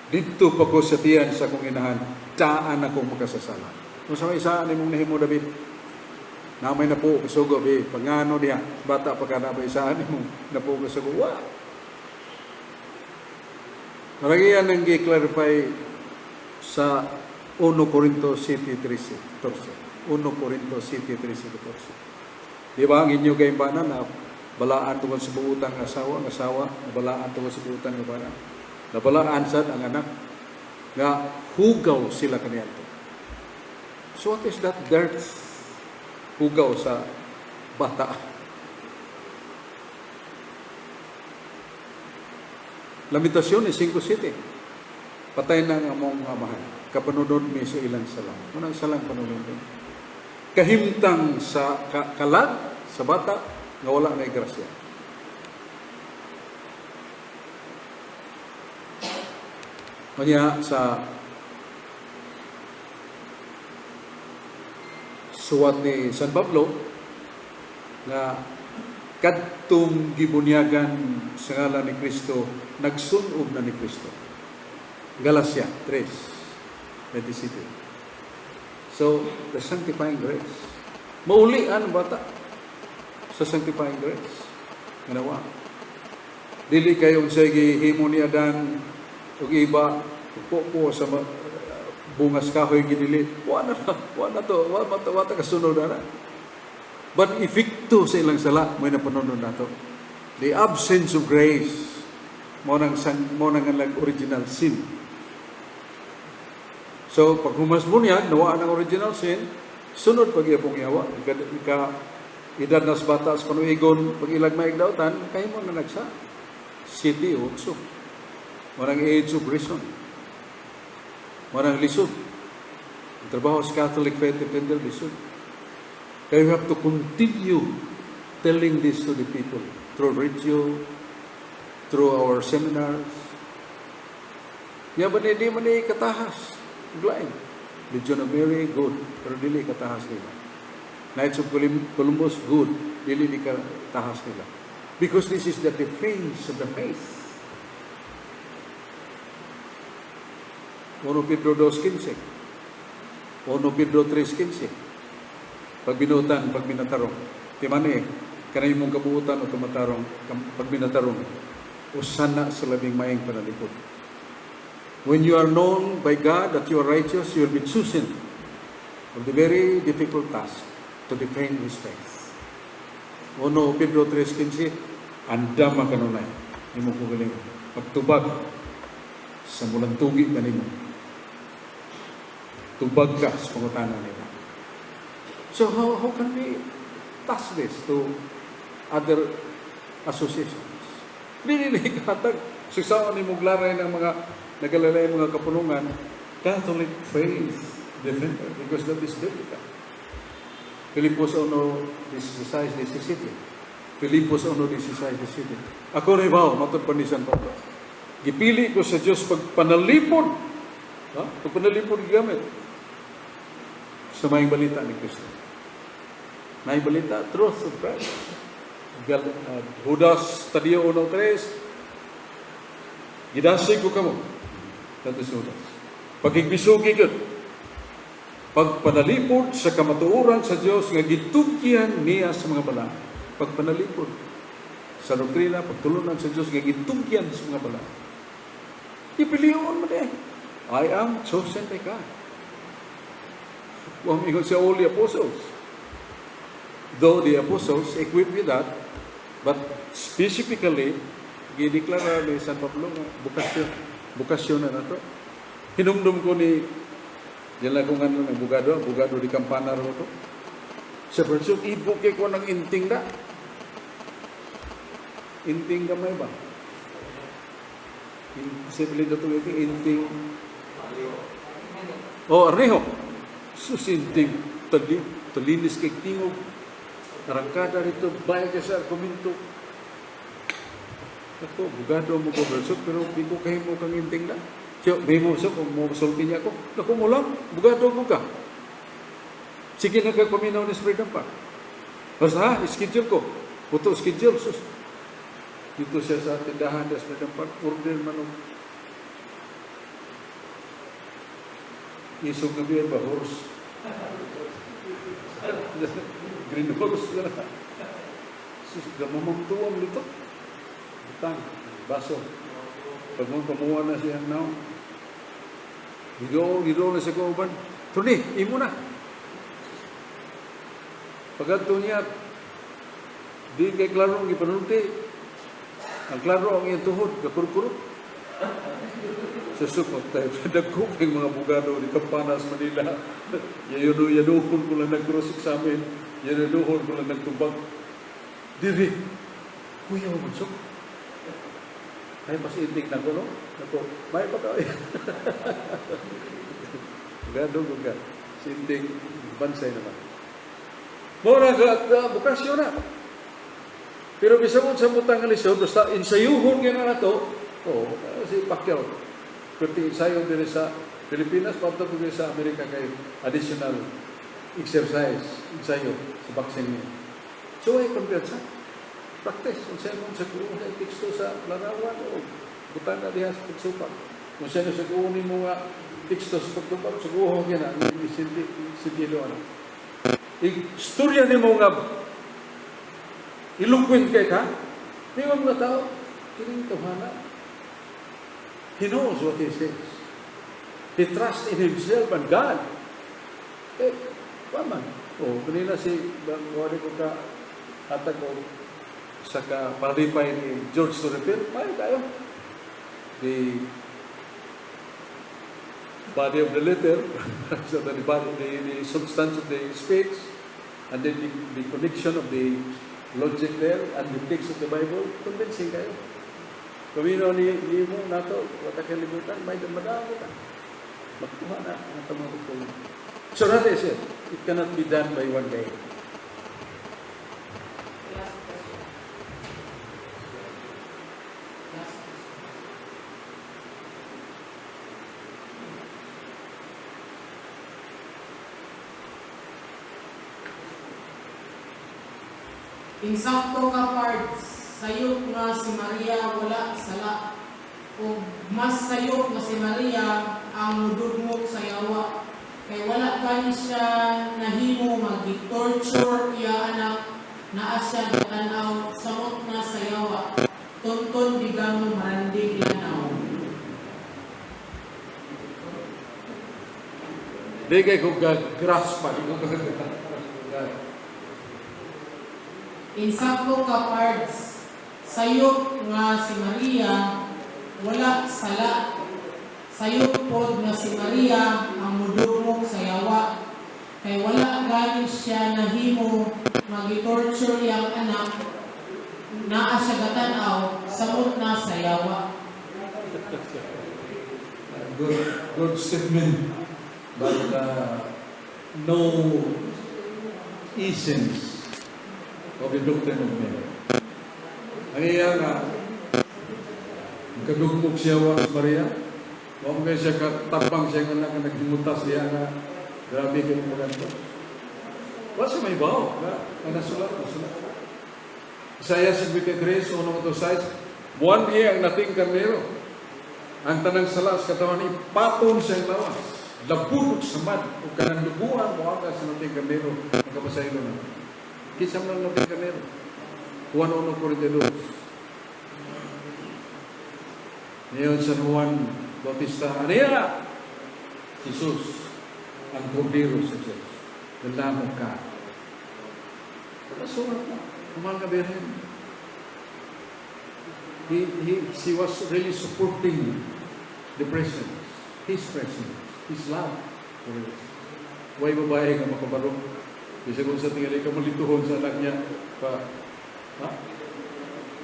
Didto pa ko sa tiyan sa akong inahan, daan akong makasasala. Kung sa may isaan imong nahimo, David, na may napo kasugo, bi, pangano diha, bata pa ka na ba isaan imong napo kasugo, wa. Maragiyan ang gi-clarify sa 1 Corinto 7:13, 14. 1 Corinto 7:13, 14. Di ba ang inyo kay bana na balaan tungod sa buutan ng asawa, ang asawa, nabalaan tungod sa buutan ng bana. Nabalaan sad ang anak nga hugaw sila kaniadto. So what is that dirt hugaw sa bata? Lamentaciones 5:7. Patay na ang among amahan. Kapanunod mi sa ilang salang. Unang salang panunod. Kahimtang sa kalag sa bata nga wala na grasya. Kanya sa suwat ni San Pablo nga kadtong gibunyagan sa ngalan ni Kristo, nagsunob na ni Kristo. Galacia 3:27. So, the sanctifying grace. Maulian ang bata sa sanctifying grace. Ganawa. Dili kayo unsay gihimo ni Adan ug iba po sa bungas kahoy ginili. Wa na wa na to, wa wa, wa ta kasunod na. But epekto sa ilang sala may napanunod nato. The absence of grace mo nang ang original sin. So pag humas bunyag, nawa ang original sin, sunod pag iya pong yawa, ika edad nas bata sa panuigon, pag ilag maigdautan, kay mo na nagsa. City also. Warang age of reason. Warang lisod. Ang trabaho sa Catholic Faith Defender, lisod. Kaya you have to continue telling this to the people through radio, through our seminars. Ya ba di man ni katahas? Blind. Legion of Mary, good. Pero dili katahas nila. Knights of Columbus, good. Dili ni katahas nila. Because this is the defense of the faith. 1 Pedro 2:15. 1 Pedro 3:15. Pagbinutan, pag minatarong. Di man eh, kanay mong kabuutan o kamatarong, pag minatarong, usan na sa labing maayong panalipod. When you are known by God that you are righteous, you will be chosen of the very difficult task to defend His faith. 1 Pedro 3:15, andama kanunay, imo ko galing, pagtubag sa mulantugi kanimo. Tubag ka sa pangutana nila. So how can we pass this to other associations? Dili ni katag. Sugsaon ni muglaray ng mga nagalalay mga kapulungan, Catholic Faith Defender, because that is biblical. Filipos 1:16, 17. Filipos 1:16, 17. Ako rin ba, matod pa ni San Pablo. Gipili ko sa Diyos pagpanalipod. Ha? Pagpanalipod gigamit sa maayong balita ni Kristo. Maayong balita, truth of Christ. Judas Tadeo 1:3, gidasig ko kamo. That is Judas. Pagigbisugi yun. Pagpanalipod sa kamatuoran sa Diyos nga gitugyan niya sa mga balaan. Pagpanalipod sa doktrina, pagtulunan sa Diyos nga gitugyan sa mga balaan. Ipilion mo eh. I am chosen by God. Wa mingon sa all the apostles. Though the apostles equipped with that, but specifically, gideklara ni San Pablo nga bukasyon, bukasyon na nato. Hinumdum ko ni diyan lang kung ano ng bugado, bugado di kampana ro to. Sa verso, ibo kay ko ng inting da. Inting gamay ba? Simple na itong inting. Oh, Arnejo. Sus, inting. Talinis kay tingog. Arangkada rito, bayad ka sa argumento. Ako, bugado mo ko, Brad Sok, pero di ko kahimo kang inting na. Siya, may mo, sok, kung mo sulti niya ako. Naku mo lang, bugado mo ka. Sige na ka paminaw ni Freedom Park. Basta ha, schedule ko. Puto schedule, sus. Dito siya sa tindahan sa Freedom Park, order man og isog na beer ba, horse. Green horse na. Sus, gamamamtuam nito. Butang, baso. Pag mo pamuha na siya now. Gido na siya kauban. Tuni, imo na. Pagkadto niya, di kay klaro ang gipanulti. Ang klaro ang iyang tuhod, gakurkurot. Sa supot tayo, dagko kay mga bugado ni Campanas, Manila. Yanuhon ko lang nag-cross examine. Yanuhon ko lang nagtubag. Diri, kuya mo sok. Ay, mas inting na ko, no? Nako, may pa ka. Bugado ko ka. Sinting bansay naman. Mora ka, bukasyo na. Pero bisan sa butang nga lisod, basta insayuhon nga na nato, oh, si Pacquiao. Pero ensayo diri sa Pilipinas, padto po sa Amerika kay additional exercise, ensayo sa boxing niya. So ay kumpiyansa. Practice. Unsa mo sa kuha sa teksto sa larawan o butang na diha sa pagsupak. Unsa na sa kuha nimo nga teksto sa pagtubag, sa kuha gyud na sentido ana. Istorya nimo nga eloquent kay ka, di ba mga tao, kining tawhana. He knows what he says. He trusts in himself and God. Eh, pa man. Oh, kanina si, wala ko ka, hatag ko, sa ka palipay ni George Torrefil, may tayo. The body of the letter, so the body, the substance of the speech, and then the connection of the logic there, and the text of the Bible, convincing kayo. Kamino ni mo nato, wala kalibutan, may madamo ta. Magkuha na ang atong mga. So that is it. It cannot be done by one day. Last question. Last question. Insakto ka pards, sayop nga si Maria wala sala. O mas sayop nga si Maria ang mudugmok sa yawa. Kay wala gani siya nahimo mag-torture iya anak, naa siya tan-aw samot na sa yawa. Tonton bigamo marandig lanaw. Di kay ko ga-grasp pa, di ko ga-grasp. Insakto ka pards, sayop nga si Maria wala sala. Sayop pod nga si Maria ang mudugmok sa yawa. Kay wala gani siya nahimo magi-torture iyang anak, naa siya gatan-aw samot na sa yawa. Good statement, but no essence of the doctrine of Mary. Ang iya nga, kadugmok siya wa si Maria, wa mo kay siya katabang siya nga anak nga naghimutas siya nga grabe kay mo ganito. Wa siya may bawo nga nga nasulat, nasulat. Isaiah 53, 1 to 6, buwan niya ang nating karnero. Ang tanang sala sa katawan ipaton siyang lawas. Labudok sa mad o kanang duguan mo ang sa nating karnero. Ang kapasaylo na. Kinsa man ang nating karnero? Juan 1:42. Ngayon San Juan Bautista, aniya? Jesus, ang kordero sa Diyos. The Lamb of God. Nasulat na. Mahal na Birhen. She was really supporting the presence, his presence, his love for us. Way babae nga makabarong. Bisa kung sa tingali ka malituhon sa anak niya. Pa, ha?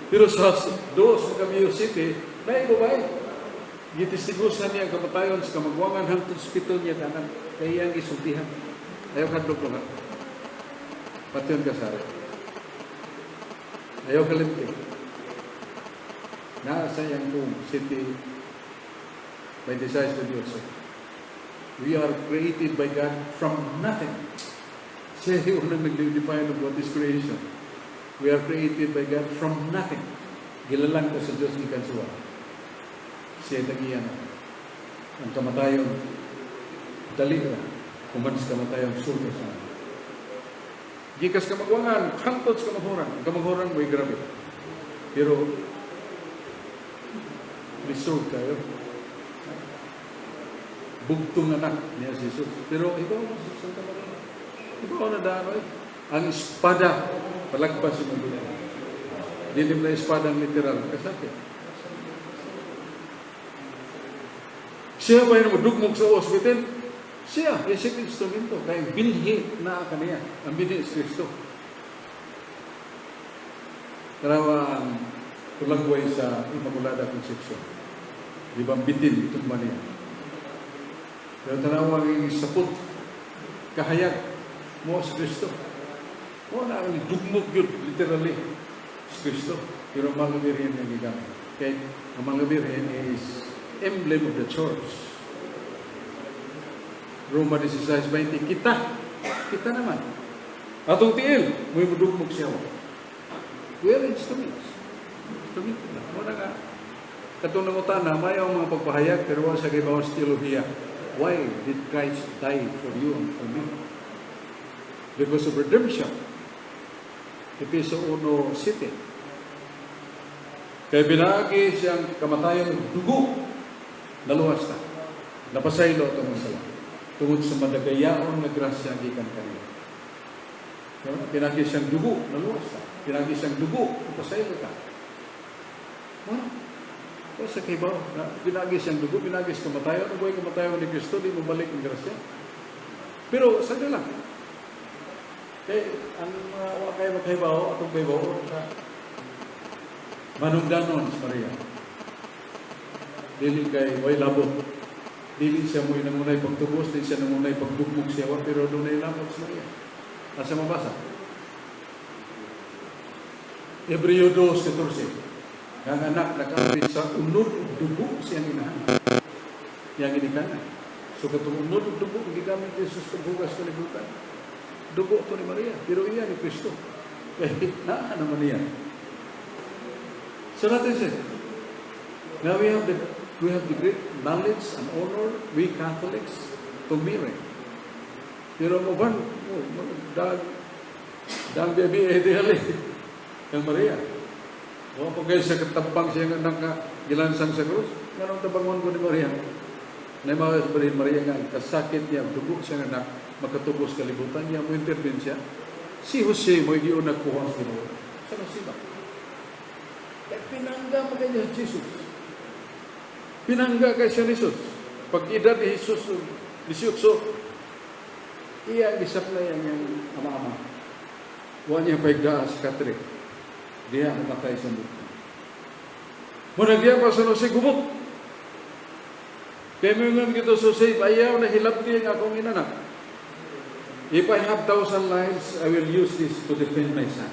Pero sa dos sa Camillo City, may babae. Gitestigusan niya ang kamatayon sa kamagwangan hangtod sa pito niya ka anak. Kay iyang gisultihan. Ayaw kadlok lang. Patyon ka sari. Ayaw kalimti. Naa sa iyang tomb, 7:26-28. We are created by God from nothing. Siya yung unang nag-define of what is creation. We are created by God from nothing. Gilalang ka sa Diyos gikan sa wala. Siya tagiyan. Ang kamatayon, dali ra. Human sa kamatayon, sulti sa gikas kamagwangan, hangtod sa kamanghuran. Ang kamanghuran mo'y grabe. Pero, lisod kayo. Bugtong anak niya si Jesus. Pero ikaw, Santa Maria. Ikaw na daan, oy. Ang espada, palagpas yung mga. Dili mo na espada ang literal, kasakit. Siya ba yung dugmok sa hospital? Siya, yung instrumento. Kaya binhi na kaniya. Ang binhi is Kristo. Tarawa ang tulagway sa Immaculada Concepcion. Di ba, bitin, itong niya. Pero tanawa ang sapot, kahayag mo sa Kristo. Mo na ang dugmok yun, literally, sa Kristo. Pero ang mga Birhen ang gigamit. Kaya ang mga Birhen is emblem of the church. Roma 16:20, kita, kita naman. Atong tiil, mo'y mudugmok siya. We are instruments. Instruments na. Muna nga, katong nangutana, may ang mga pagpahayag, pero wala sa kay sa teolohiya. Why did Christ die for you and for me? Because of redemption. Efeso 1:7. Kay binagi siyang kamatayon dugo, naluwas ta. Napasaylo atong mga sala. Tungod sa madagayaon nga grasya gikan kaniya. No? Pinagi siyang dugo, naluwas ta. Pinagi siyang dugo, napasaylo ta. No? O sa kibaw, na, pinagi siyang dugo, pinagi sa kamatayon, ang buhay kamatayon ni Kristo, di mo balik ang grasya. Pero, sa lang. Kay, ang mga wa kay magkahibaw, atong kahibaw, na manungdanon si Maria. Dili kay way labot. Dili siya mo'y nangunay pagtubos, dili siya nangunay pagdugmog siya, pero dunay labot si Maria. Asa mabasa? Hebreo 2:14. Ang anak nakaapit sa unod ug dugo siyang inahan. Yang ginikanan. So katong unod ug dugo gigamit ni Jesus paghugas kalibutan. Dugo to ni Maria, pero iya ni Kristo. Kaya naa naman niya. So natin siya. Now we have the great knowledge and honor, we Catholics, to Mary. Pero ang uban, oh, dag dag bibi eh dihali kang Maria. Wa po kayo sa katabang siya nga anak nga gilansang sa krus. Nganong tabangon ko ni Maria? Na mga sa Maria nga kasakit niya, dugo siya nga anak, makatubos kalibutan niya, mo intervene siya. Si Jose mo giuna kuha sa Ginoo. Sa nasiba. Kaya pinangga mo kay Jesus. Pinangga kay siya ni Jesus. Pag edad ni Jesus, 18, iya gisaplay ang iyang ama-ama. Wa niya paigdaa sa katre. Diya namatay sa mundo. Muna diya pa sa Jose gumot. Kaya mo nga kita sa Jose, ayaw na hilabti ang akong inanak. If I have 1,000 lives, I will use this to defend my son.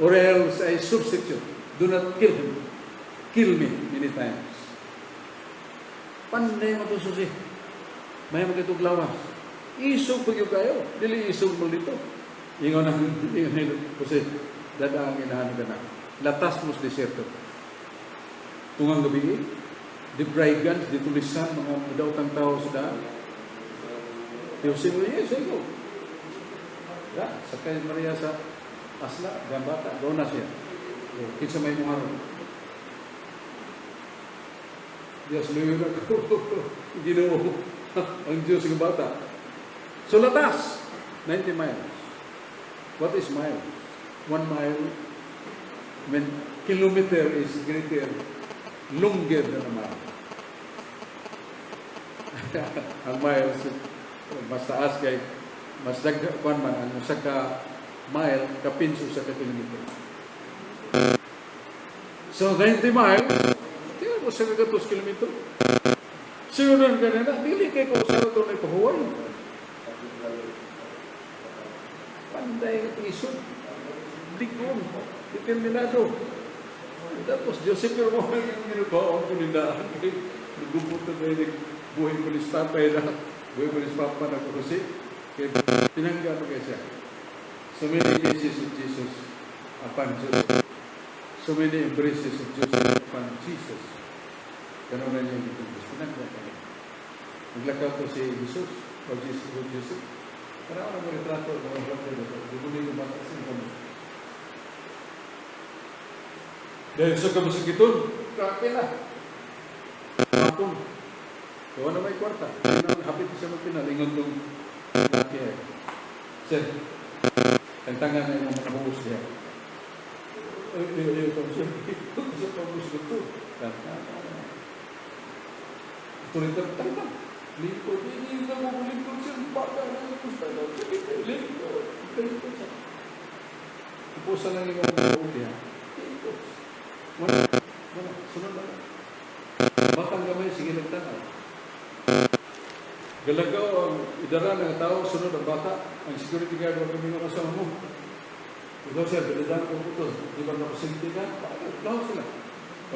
Or else I substitute. Do not kill him. Kill me many times. Panday mo to susi. May magitog lawas. Isog pag kayo. Dili isog mo dito. Ingon na, ingon na, Jose, dada ang inahan ka na. Latas mo sa disyerto. Tungang gabi, di brigands, di tulisan, mga madautang tao sa daan. Di Jose mo, yes, I go. Ya, sakay Maria sa asla, gambata, doon na siya. Kinsa may muharon. Diyos, luyo na ko. Ginoo. Ang Diyos ng bata. So latas, 90 miles. What is mile? 1 mile, when kilometer is greater, longer than a mile. Ang miles, mas taas kay, mas daghan man, ang usa ka mile, kapin sa usa ka kilometer. So 90 miles, tingnan mo. 1 ka gatos kilometro. Siguro na ganun na, dili kay ko sa ito na ipahuway. Panday nga tisod. Ligon. Determinado. Tapos Joseph pero mo yung ginubaon ko nindaan. Kay nagubot na tayo buhay ko ni tatay na buhay ko ni papa na ko kasi kay tinangga pa kay siya. So many kisses of Jesus upon Joseph. So many embraces of Joseph upon Jesus. Ganun na niya yung gitubos. Tinangga pa niya. Naglakaw to si Jesus o Jesus o Joseph. Para ako ng retrato ng mga retrato. Gugulin yung bata sa kami. Dahil sa kabusakiton, grabe na. Hapon. Gawa na may kwarta. Hindi na hapit siya magpinalingon tong laki eh. Sir, tantangan na yung mga buhos niya. Ay, ay, ay, ay, sir. Sa pabus ko. Otoritar, tangtang. Lingkod, hindi na mo lingkod sir. Bata na yung gusto na. Lingkod, lingkod siya. Upusan lang yung mga buhok niya. Lingkod. Wala, wala, sunod na lang. Batang gamay, sige nagtanaw. Galagaw ang idara ng tao, sunod ang bata. Ang security guard, huwag kami makasama mo. Ikaw sir, binadaan ko po ito. Di ba nakasinti ka? Bakit? Laho sila.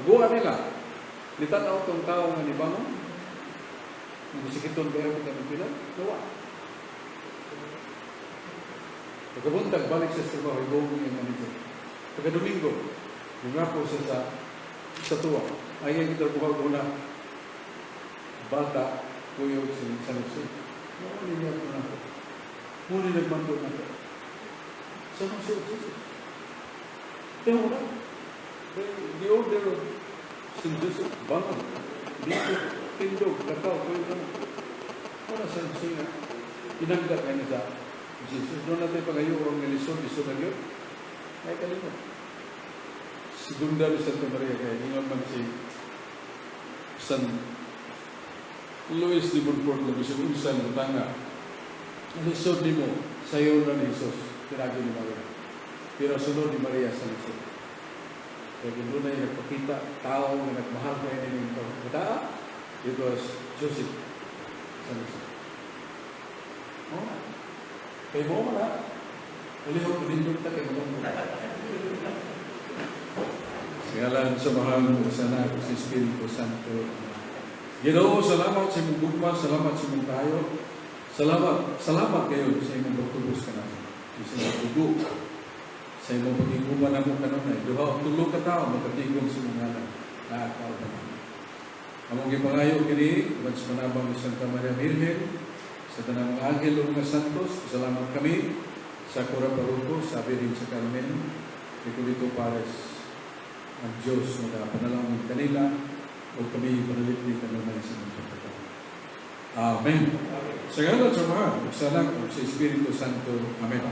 Pag-uwa nila, nitanaw tong tao nga ni Bangon. Nagsikiton ba yung kami pila? Gawa. Pagkabuntag, balik sa trabaho, ibuong yung manager. Pagka-Domingo, lumako siya sa tuwa. Ay, ang kita buhag una, bata, kuyog si San Jose. Noon niya ito na ako. Muna nagmando na ako. San Jose of Jesus. Kaya wala. The order of St. Joseph, bangon, dito, tindog, lakaw, kuyog na. Wala San Jose nga. Inangga kayo niya sa Jesus. Doon natin pagayo ang lisod, lisod na yun. Ay kalimot. Segunda ni Santa Maria kaya ingon man si San Luis de Montfort na bisag unsa nga tanga. Lisod nimo sayo na ni Jesus pinagi ni Maria. Pero sunod ni Maria sa lisod. Kaya kung doon ay nagpakita tao nga nagmahal kay nining kabataan, it was Joseph sa lisod. Oh, kay mo na. Ulihok nindot ta kay mo. Sa ngalan sa Amahan, sa Anak, sa Espiritu Santo. Ginoo, salamat sa imong gugma, salamat sa imong kayo. Salamat, salamat kayo sa imong pagtubos kanamo. Sa imong dugo, sa imong pagiguma namo kanunay. Duha o tulo ka tawo makatigom sa imong ngalan. Naa ka uban. Among gipangayo kini uban sa panabang ni Santa Maria Virgen, sa tanang mga anghel ug mga santos, salamat kami sa Cura Paroko, sa Birhen sa Carmen, Recoleto Pares, ang Diyos na panalangin kanila o kami panalipdi kanunay sa mga pagkatao. Amen. Sa ngalan sa Amahan, ug sa Anak, ug sa Espiritu Santo. Amen.